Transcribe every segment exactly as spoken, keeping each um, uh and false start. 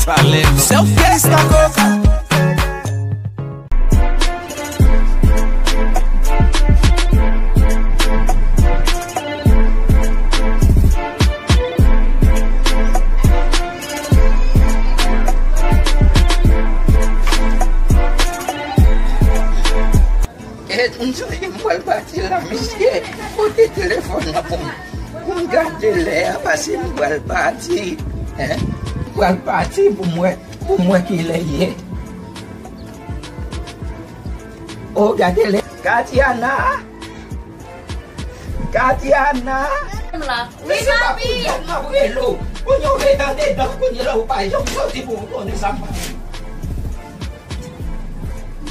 Pale m. Self-case la koka. E, m sonje m pral pati la, mesye. Pote telefòn nan pou m, pou m gade lè a, paske m pral pati. Hein? M pral pati pou m wè, pou m wè ki lè l ye. Oh, gade lè. Katiana! Katiana! M la. Wi, papi. Kisa pou dat m ap rele w? Kounye w ret andedan, kounye la ou pa janm soti pou w konnen sa m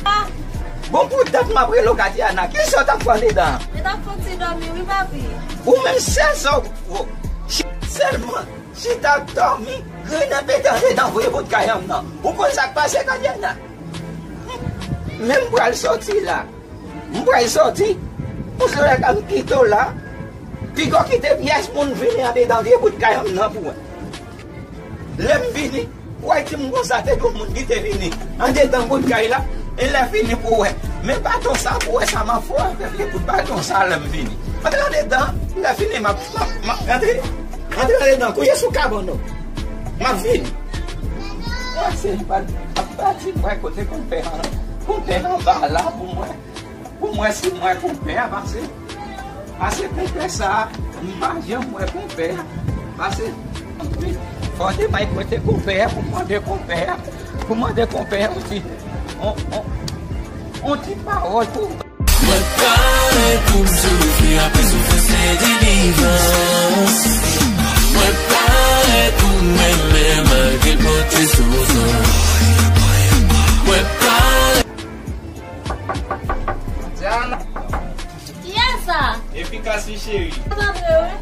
pa. Bon, pou dat m ap rele w, Katiana, kisa w t ap fè andedan? Mwen t ap fè yon ti dòmi, wi, papi. Ou menm sèl sa w, sèlman chita ap dòmi, grennen pete andedan vre bout kay an nan. Ou konn sa k pase, Katiana? Men m pral soti la. M pral soti. Ou sou lè ka m kite w la. Piga w kite pyès moun vini andedan vye bout kay an nan pou wè. Lè m vini, w a di m konsa te gen yon moun ki te vini andedan bout kay la, e lè fini pou wè. Men baton sa pou wè sa m ap fè w avè vye bout baton sa lè m vini. Antre andedan, lè fini m ap, m ap, m ap antre, antre andedan, kouye sou kabann ou. M ap vini. Pase m pa, m ap pati, m wè kote konpè an, konpè an anba la pou mwen. Pou mwen, si mwen konpè a pase. Pase konpè sa, m pa janm wè konpè a. Pase, fò te bay kote konpè a, pou mande konpè a, pou mande konpè a yon ti, on, on, on ti pawòl pou. Mwen pare pou m soufri, apre soufrans se delivrans. Mwen pare pou m renmen malgre pote soufrans. Mwen pare. Diana. Kiyès sa? Efikasi cheri. Sa vre, wi.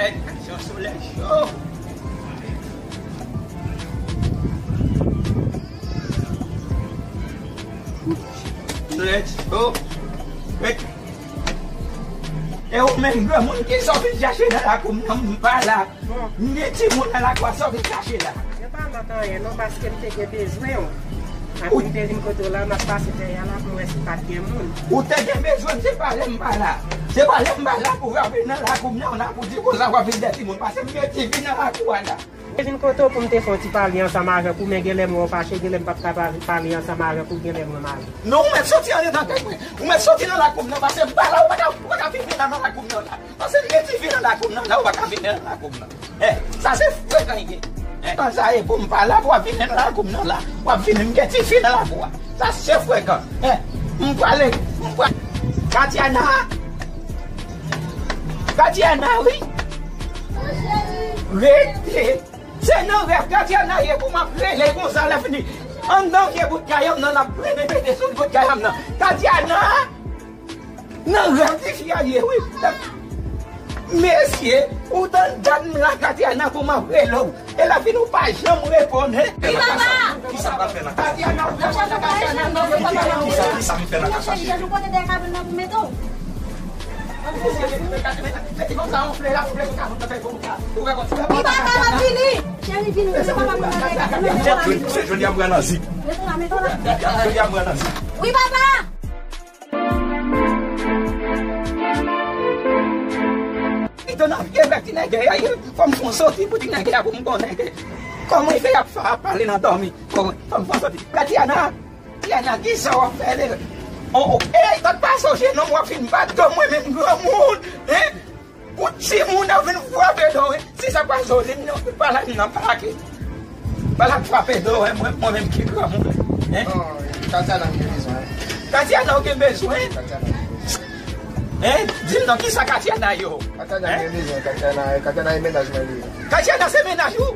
Hey, aksyon solèy cho. Solèy cho. Hey. E ou menm granmoun, kisa w vin chache nan lakou m nan, m pa la. M gen timoun nan lakou a, sa w vin chache la? Yo pa manke anyen non, paske m te gen bezwen w. Apre m te vin kote w la, m ap pase dèyè a la pou m wè si pa t gen moun. Ou te gen bezwen m, se pa lè m pa la. Se pa lè m pa la pou w ap vin nan lakou m nan, w ap di konsa w ap vin dèyè timoun, paske m gen tifi nan lakou a la. M te vin kote w pou m te fè yon ti pale ansanm avèk ou, men genlè m wè w fache, genlè m p ap ka pa-, pale ansanm avèk ou, genlè m wè m ale. Non, ou mèt soti andedan kay mwen. Ou mèt soti nan lakou m nan, paske m pa la, ou pa ka, ou pa ka vin nan lakou m nan la. Paske m gen tifi nan lakou m nan la, ou pa ka vin nan lakou m nan. Eh, sa se frekan li ye. Eh, sa e pou m pa la, pou w ap vin nan lakou m nan la. W ap vin, m gen tifi nan lakou a. Sa se frekan. Eh, m prale, m prale. Katiana! Katiana, wi! Rete! Se nan rèv Katiana ye pou m ap rele konsa lè fini. Anndan vye bout kay an nan, l ap grennen pete sou bout kay an nan. Katiana! Nan rèv tifi a ye, wi. Mesye, ou tann dat m la, Katiana, pou m ap rele w. E lè fini, ou pa janm reponn, hein? Wi, papa! Kisa m pral fè nan kay sa? Katiana, ou pa janm reponn, Katiana. Kisa, kisa m fè nan kay sa, cheri? Ou kote dèyè kabrit nan pou mete w. Wi, papa, m ap vini. Cheri, vini, vini, papa, m nan dèyè kabrit nan. Se jodi a m pran nan zik. Mete w la, mete w la. Jodi a m pran nan zik. Wi, papa! Yo nan vye bèk ti nègè a ye. Fò m fè yon soti pou ti nègè a pou m konnen ke kòman li fè y ap fa-, pale nan dòmi. Fò m fè yon soti. Katiana, Katiana, kisa w ap fè le? Oh, oh, ey, tòt pa sonje non, w ap fin bat do mwen menm granmoun, hein? Pou timoun ap vin frape do, hein? Si sa pa zòlin non, pa la nan pake. Pa la frape do, hein, mwen, mwen menm ki granmoun, hein? Non, Katiana m gen bezwen. Katiana ou gen bezwen? Katiana m gen bezwen. Hein? Di m non, kisa Katiana yo? Katiana m gen bezwen, Katiana, Katiana e mennaj mwen li ye. Katiana se mennaj ou?